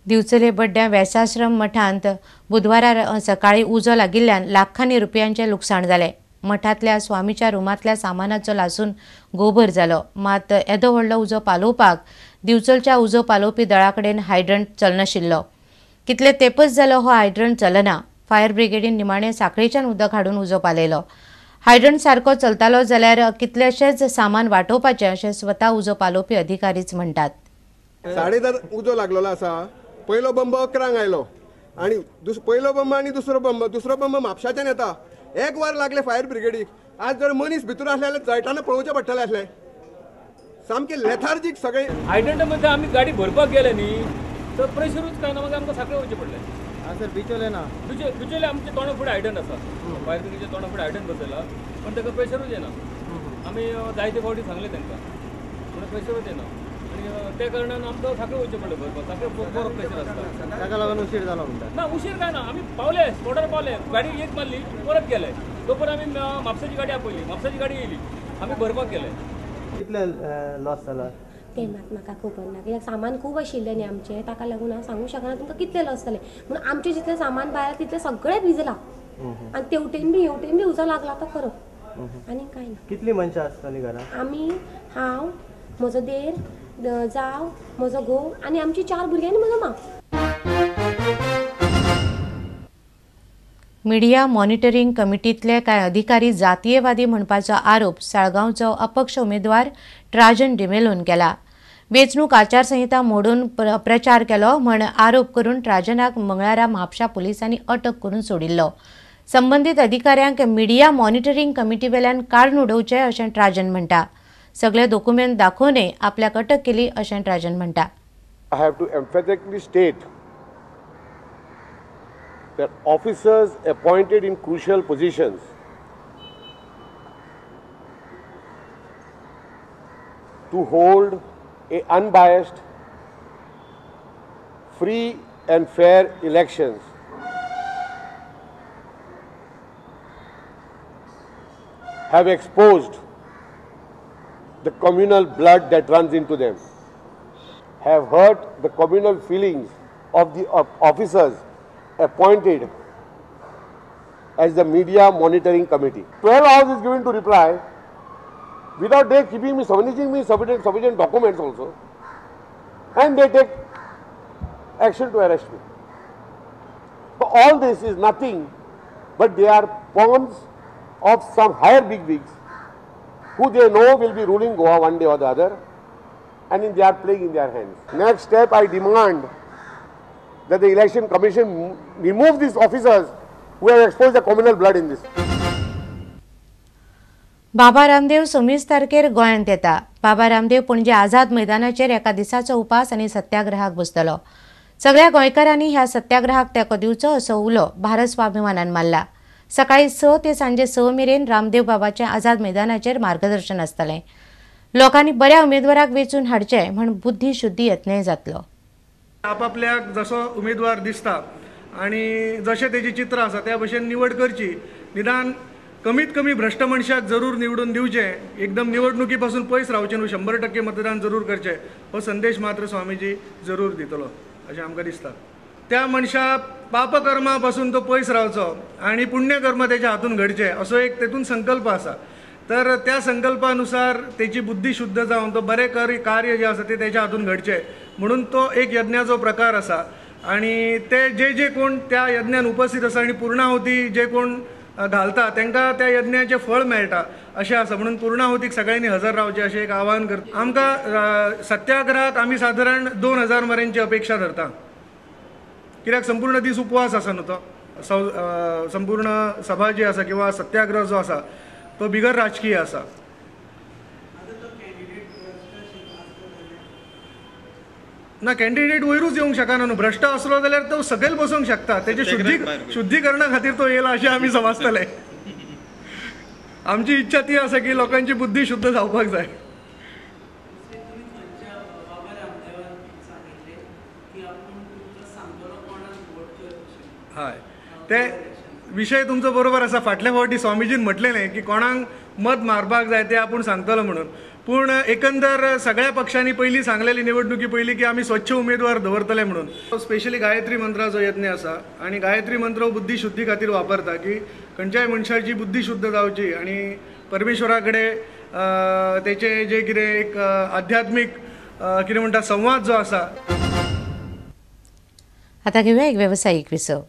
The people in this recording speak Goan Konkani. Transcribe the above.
दिवचले बड्ड्या व्यासाश्रम मठांत बुधवारा सकाळी उजो लागिल्ल्यान लाखांनी रुपयांचें लुकसाण जालें। मठांतल्या स्वामीच्या रुमांतल्या सामानाचो लासून गोबर जालो। मात येदो व्हडलो उजो पालोवपाक दिवचलच्या उजो पालोवपी दळा कडेन हायड्रंट चलनाशिल्लो। कितले तेपच जालो हो हायड्रंट चलना। फायर ब्रिगेडीन निमाणे साखळेच्यान उदक हाडून उजो पालयलो। हायड्रंट सारको चलतालो जाल्यार कितलेशेच सामान वाटोवपाचें अशें स्वता उजो पालोवपी अधिकारीच म्हणटात। 10:30 उजो लागलेलो आसा। पयलो बंब 11 आयलो आनी पयलो बंब आनी दुसरो बंब म्हापशाच्यान येता। एक वर लागले फायर ब्रिगेडीक। आज जर मनीस भितर आसले जाल्यार जळटाना पळोवचें पडटलें आसलें। सामकें लेथार्जीक सगळें। हायड्रंटा आमी गाडी भरपाक गेले न्ही तर प्रेशरूच काय ना, मागीर आमकां साखळे वचचें पडलें। हां सर, बिचोले ना, बिचोले आमच्या तोंडा फुडें हायड्रंट आसा, फायर ब्रिगेडीच्या तोंडा फुडें हायड्रंट बसयला, पण ताका प्रेशरूच येना। आमी जायते फावटी सांगलें तांकां, पूण प्रेशरूच येना आनी त्या कारणान आमकां साखळे वचचें पडलें भरपाक। साखळे बरो प्रेशर आसता, ताका लागून उशीर जालो म्हणटा। ना उशीर काय ना, आमी पावले स्पॉटार पावले, गाडी एक मारली परत गेले। तो परत आमी म्हापसाची गाडी आपयली, म्हापसाची गाडी येयली, आमी भरपाक गेले। कितले लॉस जाला तें मात म्हाका खबर ना, कित्याक सामान खूब आशिल्लें न्ही आमचें, ताका लागून हांव सांगूंक शकना तुमकां कितलें लॉस जालें। म्हणून आमचें जितलें सामान भायर तितलें सगळें भिजलां आनी तेवटेन बी हेवटेन बी उजो लागला तो खरो, आनी कांय ना। कितलीं मनशां आसतलीं घरांत? आमी, हांव, म्हजो देर, जाव, म्हजो घोव आनी आमची 4 भुरगीं आनी म्हजो मांव। मिडिया मॉनिटरींग कमिटींतले कांय अधिकारी जातीयवादी म्हणपाचो आरोप साळगांवचो अपक्ष उमेदवार ट्राजन डिमेलोन केला। वेंचणूक आचारसंहिता मोडून प्रचार केलो म्हण आरोप करून ट्राजनाक मंगळारा म्हापशा पुलिसांनी अटक करून सोडिल्लो। संबंदीत अधिकाऱ्यांक मिडिया मॉनिटरींग कमिटी वेल्यान काडून उडोवचें अशें ट्राजन म्हणटा। सगळे डॉक्युमेंट दाखोवनय आपल्याक अटक केली अशें ट्राजन म्हणटा। I have to emphatically state that officers appointed in crucial positions to hold a unbiased, free and fair elections have exposed the communal blood that runs into them, have hurt the communal feelings of the officers appointed as the media monitoring committee. 12 hours is given to reply without they keeping me, furnishing me sufficient documents also, and they take action to arrest me. But all this is nothing but they are pawns of some higher bigwigs who they know will be ruling Goa one day or the other, and they are playing in their hands. Next step, I demand that the Election Commission remove these officers who have exposed the communal blood in this. Baba Ramdev 26 तारखेर गोंयांत येता। बाबा रामदेव पणजे आझाद मैदानाचेर एका दिसाचो उपास आनी सत्याग्रहाक बसतलो। सगळ्या गोंयकारांनी ह्या सत्याग्रहाक तेंको दिवचो असो उलो भारत स्वाभिमानान मारला। सकाळी 6 ते सांजे 6 मेरेन रामदेव बाबाचें आझाद मैदानाचेर मार्गदर्शन आसतलें। लोकांनी बऱ्या उमेदवाराक वेंचून हाडचें म्हण बुद्धी शुद्धी यत्नय जातलो। आपापल्याक जसो उमेदवार दिसता आनी जशें तेजी चित्र आसा त्या भशेन निवड करची। निदान कमीत कमी भ्रश्ट मनशाक जरूर निवडून दिवचें, एकदम निवडणुकी पासून पयस रावचें न्हू, 100% मतदान जरूर करचें हो संदेश मात्र स्वामीजी जरूर दितलो अशें आमकां दिसता। त्या मनशा पापकर्मा पासून तो पयस रावचो आनी पुण्यकर्म तेच्या हातून घडचें असो एक तेतून संकल्प आसा। तर त्या संकल्पानुसार तेची बुद्धी शुद्ध जावन तो बरें कार्य जें आसा तें तेच्या हातून घडचें म्हणून तो एक यज्ञाचो प्रकार आसा। आनी ते जे जे कोण त्या यज्ञान उपस्थित आसा आनी पूर्णाहुती जे कोण घालता तांकां त्या यज्ञाचें फळ मेळटा अशें आसा। म्हणून पूर्णाहुतीक सगळ्यांनी हजर रावचें अशें एक आवाहन करता। आमकां सत्याग्रहाक आमी सादारण 2000 मेरेनची अपेक्षा धरता, कित्याक संपूर्ण दीस उपवास आसा न्हू तो। संपूर्ण सभा जी आसा किंवा सत्याग्रह जो आसा तो बिगर राजकीय आसा। ना कॅन्डिडेट वयरूच येवंक शकना न्हू, भ्रश्ट आसलो जाल्यार तो सकयल बसूंक शकता, तेजे शुद्धीकरणा खातीर तो येयला अशें आमी समजतले। आमची इच्छा ती आसा की लोकांची बुद्धी शुद्ध जावपाक जाय। हय, ते विशय तुमचो बरोबर आसा। फाटल्या फावटी स्वामीजीन म्हटलें न्ही की कोणाक मत मारपाक जाय तें आपूण सांगतलो म्हणून, पूण एकंदर सगळ्या पक्षांनी पयलीं सांगलेली निवडणुकी पयलीं की आमी स्वच्छ उमेदवार दवरतले म्हणून. स्पेशली गायत्री मंत्राचो यत्न आसा आनी गायत्री मंत्र बुद्धी शुद्धी खातीर वापरता की खंयच्याय मनशाची बुद्धी शुद्ध जावची आनी परमेश्वरा कडेन तेचे जे कितें एक आध्यात्मीक कितें म्हणटा संवाद जो आसा. आता घेऊया एक व्यावसायिक विसव.